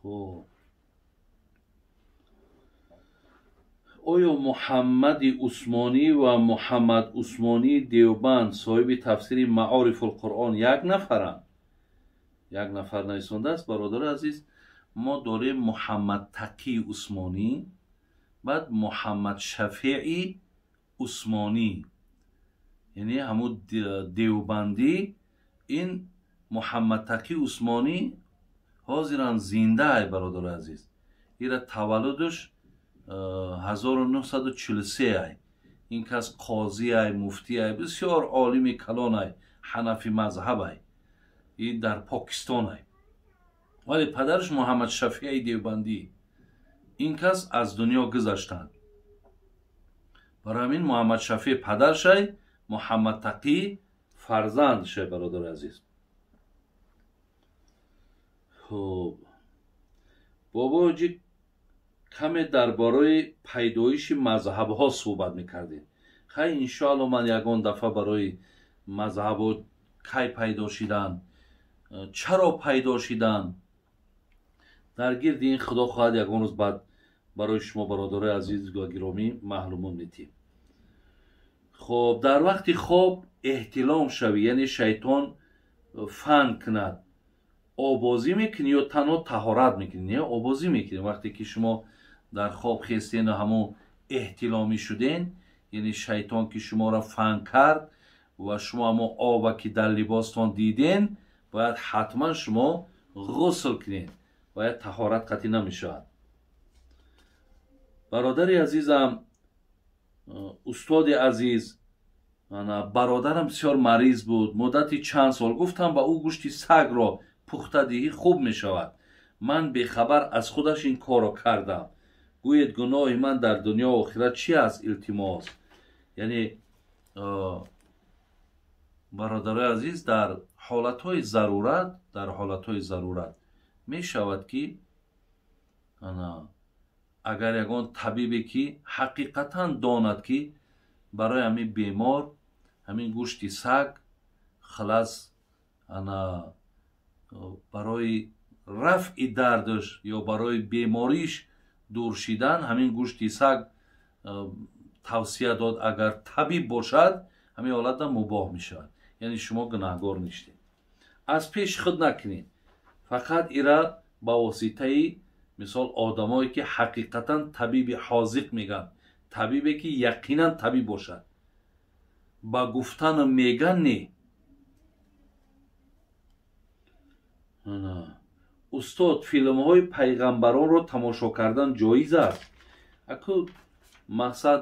Хуб, оё Муҳаммади Усмонӣ ва Муҳаммад Усмонии Девбанд, соҳиби тафсири Маорифулқуръон, як нафаранд? Як нафар нависондааст. Бародари азиз, мо дорем Муҳаммад Тақӣ Усмонӣ, баъд Муҳаммад Шафеи Усмонӣ, яъне ҳамун девбандӣ. Ин Муҳаммад Тақӣ Усмонӣ ҳозирам зиндаай, бародари азиз. Ира таваллудаш 1943 ай. Ин кас қозиай, муфтиай, бисёр олими калонай, ҳанафи мазҳабай. Ин дар Покистонай. Вале падараш Муҳаммад Шафеи Девбандӣ, ин кас аз дунё гузаштанд. Барои ҳамин Муҳаммад Шафеъ падаршай, Муҳаммад Тақӣ фарзандшай, бародари азиз. Хуб, бобоҷи, каме дар бораи пайдоиши мазҳабҳо суҳбат мекардем. Хай, иншоалло, ман ягон дафъа барои мазҳабҳо кай пайдо шиданд, чаро пайдо шиданд, дар гирди ин, худо хоҳад, ягон рӯз баъд барои шумо, бародарои азиз ва гиромӣ, маълумот медиҳем. Хоб, дар вақти хоб эҳтилом шавӣ, яъне шайтон фан кунад, обозӣ мекунӣ ё танҳо таҳорат мекунӣ? Не, обозӣ мекунӣ. Вақте ки шумо дар хоб хестену ҳамон эҳтиломӣ шуден, яъне шайтон ки шуморо фан кард ва шумо ҳамон оба ки дар либостон диден, бояд ҳатман шумо ғусл кунед, бояд таҳорат қатъӣ намешавад. Бародари азизам, устоди азиз, бародарам бисёр мариз буд муддати чанд сол. Гуфтам ба ӯ гӯшти сагро пухта диҳӣ, хуб мешавад. Ман бехабар аз худаш ин корро кардам. Гӯед, гуноҳи ман дар дунё охират чи аст, илтимос. Яъне, бародарои азиз, дар ҳолатҳои зарурат, дар ҳолатҳои зарурат мешавад ки агар ягон табибе ки ҳақиқатан донад, ки барои ҳамин бемор ҳамин гӯшти саг халас ана барои рафъи дардаш ё барои бемориш дур шидан ҳамин гӯшти саг тавсия дод, агар табиб бошад, ҳамин ҳолатда мубоҳ мешавад, яъне шумо гунаҳгор нештед. Аз пеши худ накунед, фақат ира ба воситаи, мисол, одамое ки ҳақиқатан табиби ҳозиқ мегӯянд, табибе ки яқинан табиб бошад, ба гуфтану меган не. Устод, филмҳои пайғамбаронро тамошо кардан ҷоиз аст? Аку, мақсад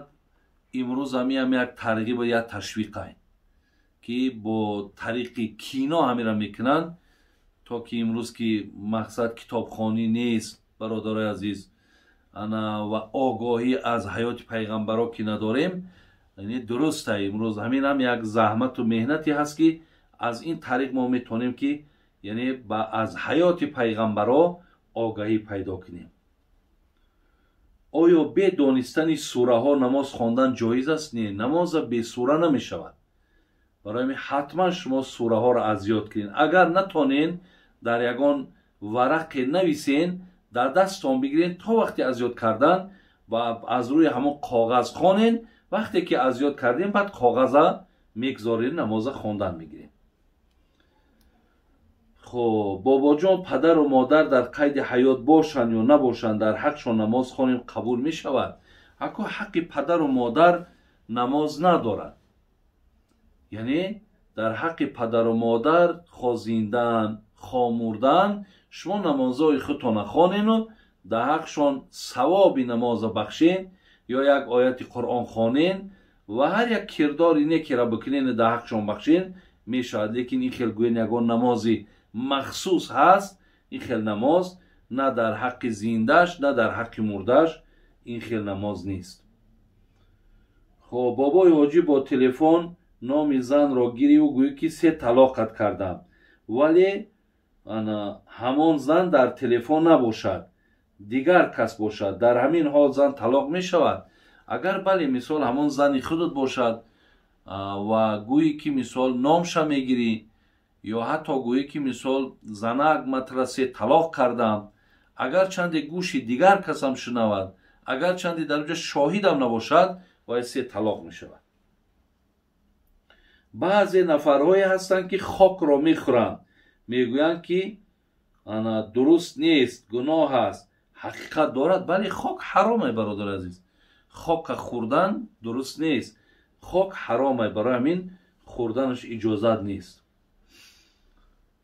имрӯз ҳамиам як тарғибу як ташвиқай, ки бо тариқи кино ҳамира мекунанд, то ки имрӯз ки мақсад китобхонӣ нест, бародарои азиз, ана ва огоҳӣ аз ҳаёти пайғамбаро ки надорем. Яъне дуруста, имрӯз ҳаминам як заҳмату меҳнате ҳаст, ки аз ин тариқ мо метавонем ки яъне ба аз ҳаёти пайғамбаро огаҳӣ пайдо кунем. Оё бе донистани сураҳо намоз хондан ҷоиз аст? Не, намоза бе сура намешавад. Барои ҳамин ҳатман шумо сураҳоро аз ёд кунед. Агар натонен, дар ягон варақе нависен, дар дасттон бигирен, то вақте аз ёд кардан ва аз рӯи ҳамон коғаз хонен. Вақте ки аз ёд кардем, баъд коғаза мегзорем, намоза хондан мегирем. Хоб, бобоҷон, падару модар дар қайди ҳаёт бошанд ё набошанд, дар ҳақшон намоз хонем, қабул мешавад? Аку, ҳаққи падару модар намоз надорад. Яъне дар ҳаққи падару модар, хо зиндаан, хо мурдаан, шумо намозҳои худтона хонену дар ҳақшон савоби намоза бахшен ё як ояти Қуръон хонен ва ҳар як кирдори некера бикунену дар ҳақшон бахшен, мешавад. Лекин ин хел гӯен ягон намози махсус ҳаст, ин хел намоз на дар ҳаққи зиндаш, на дар ҳаққи мурдаш ин хел намоз нест. Хоб, бобои ҳоҷӣ, бо телефон номи занро гириву гӯӣ, ки се талоқат кардам, вале ҳамон зан дар телефон набошад, дигар кас бошад, дар ҳамин ҳол зан талоқ мешавад? Агар бале, мисол, ҳамон зани худат бошад ва гӯӣ ки, мисол, номша мегирӣ ё ҳатто гӯӣ ки, мисол, занак, матра се талоқ кардам, Агарчанде гӯши дигар касам шунавад, агарчанде дар онҷа шоҳидам набошад, вай се талоқ мешавад. Баъзе нафарҳое ҳастанд, ки хокро мехӯранд, мегӯянд, ки ана дуруст нест, гуноҳ аст. Ҳақиқат дорад, бале, хок ҳаромае, бародари азиз. Хока хӯрдан дуруст нест, хок ҳаромае, барои ҳамин хӯрданаш иҷозат нест.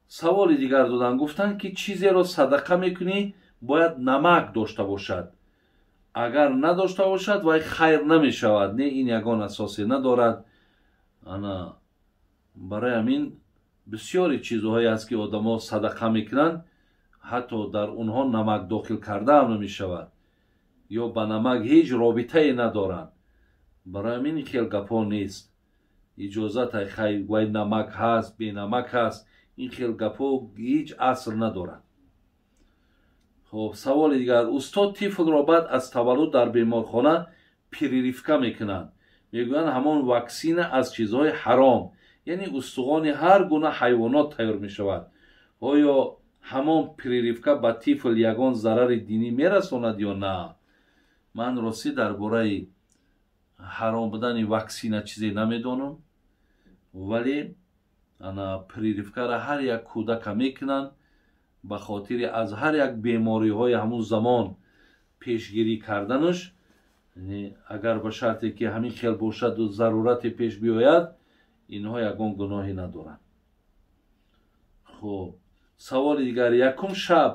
Саволи дигар доданд, гуфтанд, ки чизеро садақа мекунӣ, бояд намак дошта бошад. Агар надошта бошад, вай хайр намешавад. Не, ин ягон асосе надорад. Ана барои ҳамин бисёри чизҳое аст, ки одамо садақа мекунанд, ҳатто дар онҳо намак дохил кардаам намешавад ё ба намак ҳеҷ робитае надоранд. Барои ҳамин хел гапҳо нест. Иҷозат хай, вай намак ҳаст, бенамак ҳаст, ин хел гапҳо ҳеҷ аср надорад. Хоб, саволи дигар. Устод, тифлро баъд аз таваллуд дар беморхона прививка мекунанд. Мегӯянд, ҳамон ваксина аз чизҳои ҳаром, яъне устухони ҳар гуна ҳайвонот тайёр мешавад. Оё ҳамон прививка ба тифл ягон зарари динӣ мерасонад ё на? Ман ростӣ дар бораи ҳаром будани ваксина чизе намедонам, вале ана прививкаро ҳар як кӯдака мекунанд ба хотири аз ҳар як бемориҳои ҳамун замон пешгирӣ карданаш. Агар ба шарте ки ҳамин хел бошаду зарурате пеш биёяд, инҳо ягон гуноҳе надоранд. Хуб, саволи дигар. Якум шаб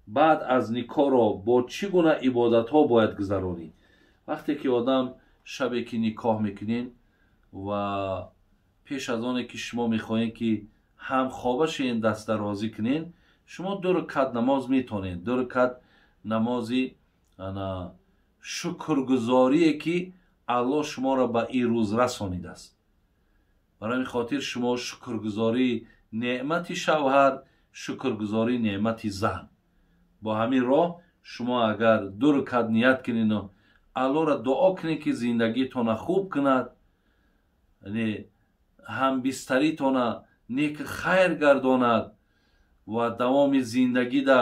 баъд аз никоҳро бо чӣ гуна ибодатҳо бояд гузаронӣ? Вақте ки одам шабе ки никоҳ мекунед ва пеш аз оне ки шумо мехоҳед ки ҳамхоба шавед, дастдарозӣ кунед, шумо ду ракат намоз метонед. Ду ракат намози шукргузорие ки Аллоҳ шуморо ба ин рӯз расонидааст. Барои ҳамин хотир шумо шукргузории неъмати шавҳар, шукргузории неъмати зан. Бо ҳамин роҳ шумо агар ду ракат ният кунеду Аллоҳро дуо кунед, ки зиндагитона хуб кунад, ҳамбистаритона нек хайр гардонад ва давоми зиндагида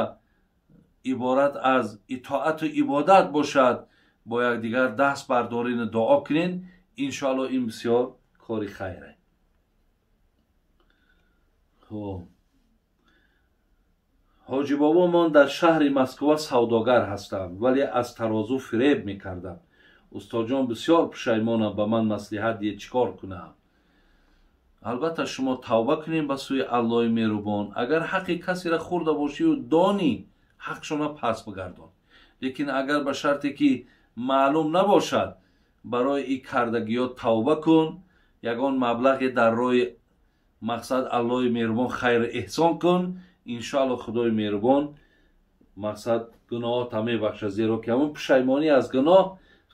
иборат аз итоату ибодат бошад, бо якдигар даст бардорину дуо кунед, иншоалло ин бисёр кори хайре. Хуб, ҳоҷи бобо, ман дар шаҳри Москва савдогар ҳастам, вале аз тарозу фиреб мекардам. Устодҷон, бисёр пушаймонам, ба ман маслиҳат диҳед, чӣ кор кунам? Албатта, шумо тавба кунед ба сӯи Аллоҳи меҳрубон. Агар ҳаққи касеро хӯрда бошию донӣ, ҳақшона пас бигардон. Лекин агар ба шарте ки маълум набошад, барои ин кардагиҳо тавба кун, ягон маблағе дар роҳи мақсад Аллоҳи меҳрубон хайру эҳсон кун, иншоалло Худои меҳрубон мақсад гуноҳота мебахшад, зеро ки ҳамон пушаймонӣ аз гуноҳ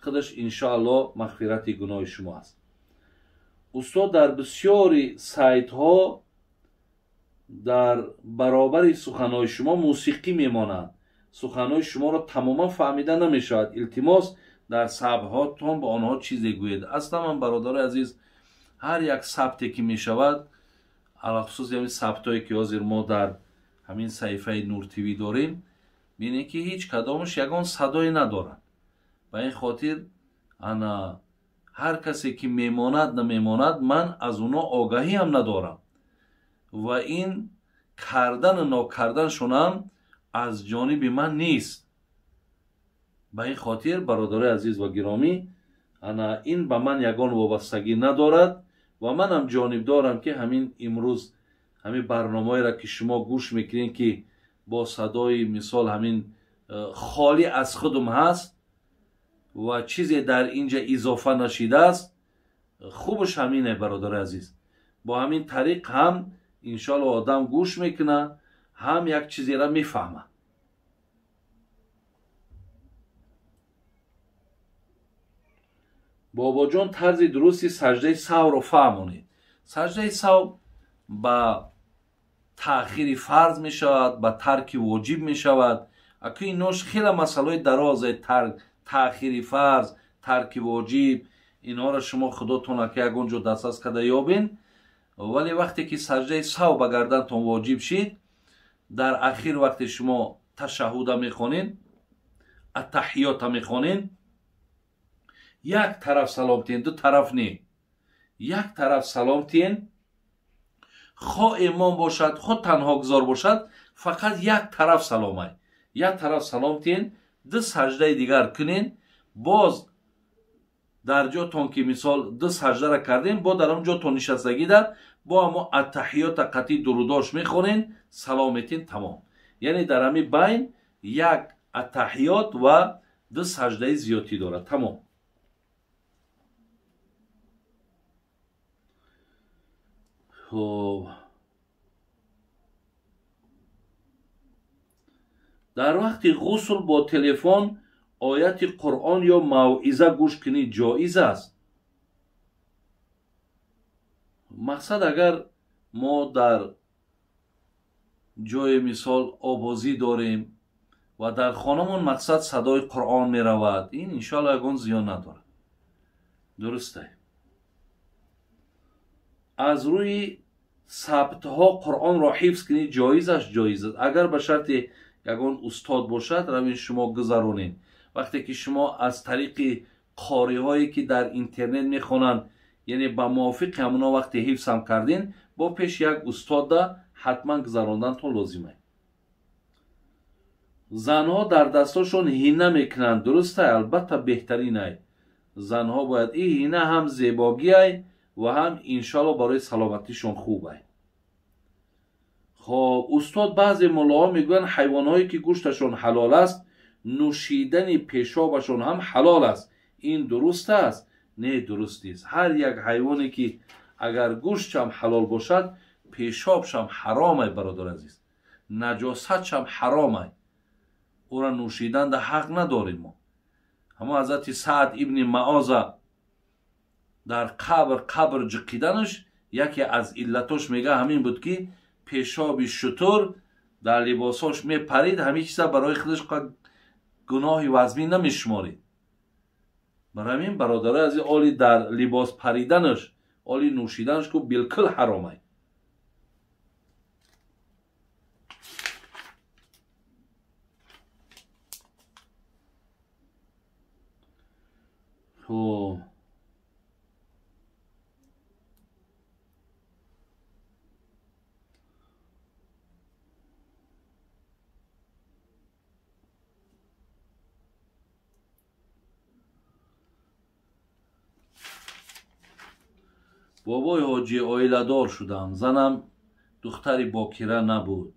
худаш иншоалло мағфирати гуноҳи шумо аст. Устод, дар бисёри сайтҳо дар баробари суханҳои шумо мусиқӣ мемонанд. Суханҳои шуморо тамоман фаҳмида намешавад. Илтимос, дар сабтҳотон ба онҳо чизе гӯед. Аслан ман, бародарои азиз, ҳар як сабте ки мешавад, алахусус ҳамин сабтҳое ки ҳозир мо дар ҳамин саҳифаи Нур ТВ дорем, бинед ки ҳеҷ кадомаш ягон садое надорад. Ба ин хотир ана ҳар касе ки мемонад намемонад, ман аз онҳо огаҳӣ ҳам надорам ва ин кардану нокарданшонам аз ҷониби ман нест. Ба ин хотир, бародарои азиз ва гиромӣ, ана ин ба ман ягон вобастагӣ надорад ва манам ҷонибдорам, ки ҳамин имрӯз ҳамин барномаеро ки шумо гӯш мекунед, ки бо садои мисол ҳамин холӣ аз худум ҳаст ва чизе дар инҷа изофа нашидааст, хубаш ҳамине, бародари азиз. Бо ҳамин тариқ ҳам иншоалло одам гӯш мекунад, ҳам як чизеро мефаҳмад. Бобоҷон, тарзи дурусти саҷдаи савро фаҳмонед. Саҷдаи сав ба таъхири фарз мешавад, ба тарки воҷиб мешавад. Аку инош хеле масъалаҳои дарозе, таъхири фарз, тарки воҷиб, инҳоро шумо худотон ака ягон ҷо дастрас карда ёбен. Вале вақте ки саҷдаи сав ба гардантон воҷиб шид, дар ахир вақте шумо Ташаҳуда мехонен, аттаҳиёта мехонен, як тараф салом тиен, ду тараф не, як тараф салом тиен. Хо имом бошад, хо танҳогузор бошад, фақат як тараф саломай, як тараф салом тиен, ду саждаи дигар кунен. Боз дар ҷотон ки мисол ду саждара кардем, бо дар он ҷотон нишастагида бо ҳамо аттаҳиёта қатъи дурудош мехонен, салом метин, тамом. Яъне дар ҳамин байн як аттаҳиёт ва ду саждаи зиёдтӣ дорад, тамом. Хоб, дар вақти ғусл бо телефон ояти Қуръон ё мавъиза гӯш кунӣ ҷоиз аст? Мақсад, агар мо дар ҷои мисол обозӣ дорем ва дар хонамон мақсад садои Қуръон меравад, ин иншоалло ягон зиён надорад, дурустай. Аз рӯи сабтҳо Қуръонро ҳифз кунӣ ҷоиз аст? Ҷоиз аст, агар ба шарти ягон устод бошад, равин шумо гузаронед. Вақте ки шумо аз тариқи қориҳое ки дар интернет мехонанд, яъне ба мувофиқи ҳамоно вақте ҳифзам кардин, бо пеш як устода ҳатман гузарондантон лозим аст. Занҳо дар дастошон ҳина мекунанд, дурустай? Албатта беҳтаринай. Занҳо бояд ин ҳина ҳам зебогиай ва ҳам иншоалло барои саломатишон хубай. Хоб, устод, баъзе муллоҳо мегӯянд ҳайвонҳое ки гӯшташон ҳалол аст, нӯшидани пешобашон ҳам ҳалол аст. Ин дуруст аст? Не, дуруст нест. Ҳар як ҳайвоне ки агар гӯштшам ҳалол бошад, пешобшам ҳаромай, бародар азиз, наҷосатшам ҳаромай, ӯра нӯшиданда ҳақ надорем мо. Ҳамо ҳазрати Саъд ибни Маоза дар қабр ҷиқиданаш яке аз иллатош мега ҳамин буд ки пешоби шутур дар либосош мепарид, ҳамин чиза барои худаш гуноҳи вазмин намешуморид. Барои ҳамин бародарои азиз, оли дар либос париданаш, оли нӯшиданаш ку билкул ҳаромай. Хоб, бобои ҳоҷӣ, оиладор шудам, занам духтари бокира набуд,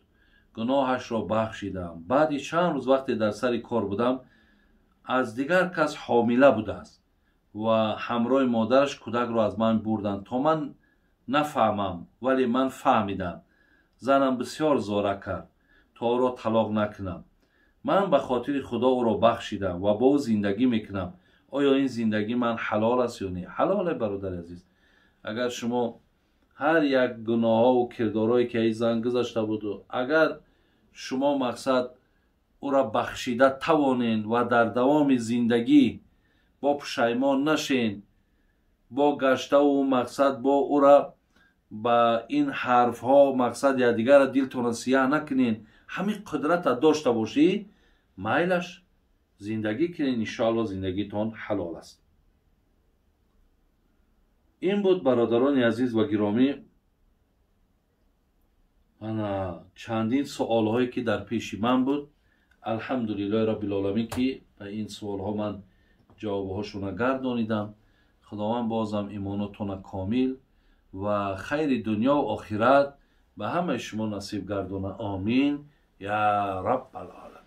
гуноҳашро бахшидам. Баъди чанд рӯз вақте дар сари кор будам, аз дигар кас ҳомила будааст ва ҳамроҳи модараш кӯдакро аз ман бурданд, то ман нафаҳмам, вале ман фаҳмидам. Занам бисёр зора кард то ӯро талоқ накунам. Ман ба хотири Худо ӯро бахшидам ва бо ӯ зиндагӣ мекунам. Оё ин зиндагии ман ҳалол аст ё не? Ҳалоле, бародари азиз. Агар шумо ҳар як гуноҳҳову кирдорҳое ки ай зан гузашта буду, агар шумо мақсад ӯра бахшида тавонен ва дар давоми зиндагӣ бо пушаймон нашен, бо гаштаву мақсад бо ӯра ба ин ҳарфҳо мақсад якдигарра дилтонро сияҳ накунен, ҳамин қудрата дошта бошӣ, майлаш зиндагӣ кунен, иншоалло зиндагитон ҳалол аст. Ин буд, бародарони азиз ва гиромӣ, ана чандин суолҳое ки дар пеши ман буд. Алҳамдулиллоҳи роббил оламин ки ба ин суолҳо ман ҷавобҳошона гардонидам. Худованд бозам имонотона комил ва хайри дунё ва охират ба ҳамаи шумо насиб гардона. Омин я раббал оламин.